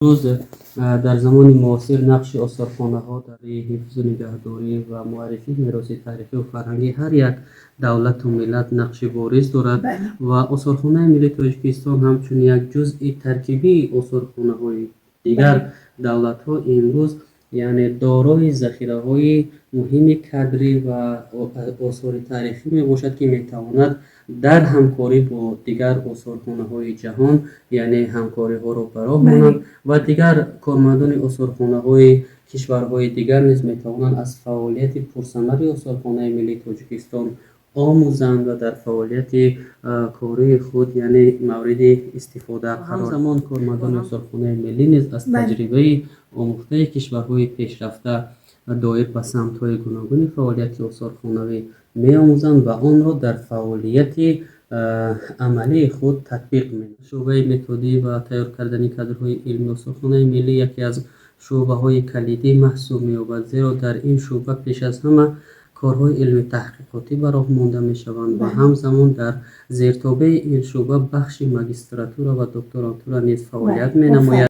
Имрӯз дар замони муосир нақши осорхонаҳо дар ҳифзу нигаҳдорӣ ва муаррифии мероси таърихию фарҳангии ҳар як давлату миллат нақши бориз дорад. Ва Осорхонаи миллии Тоҷикистон ҳамчун як ҷузъи таркибии осорхонаҳои дигар давлатҳо имрӯз, яъне, дорои захираҳои муҳими кадрӣ ва осори таърихӣ мебошад, ки метавонад дар ҳамкорӣ бо дигар осорхонаҳои ҷаҳон, яъне, ҳамкориҳоро ба роҳ монад ва дигар кормандони осорхонаҳои кишварҳои дигар низ метавонанд аз фаъолияти пурсамари Осорхонаи миллии Тоҷикистон омӯзанд ва дар фаъолияти кории худ, яъне, мавриди истифода. Ҳамзамон кормандони Осорхонаи миллӣ низ аз таҷрибаи омӯхтаи кишварҳои пешрафта доир ба самтҳои гуногуни фаъолияти осорхонавӣ меомӯзанд ва онро дар фаъолияти амалии худ татбиқ менамоянд. Шӯъбаи методӣ ва тайёр кардани кадрҳои илмии Осорхонаи миллӣ яке аз шӯъбаҳои калидӣ маҳсуб меёбад, зеро дар ин шӯъба пеш аз ҳама корҳои илми таҳқиқотӣ ба роҳ монда мешаванд ва ҳамзамон дар зертобеи ин шӯъба бахши магистратура ва докторантура низ фаъолият менамояд.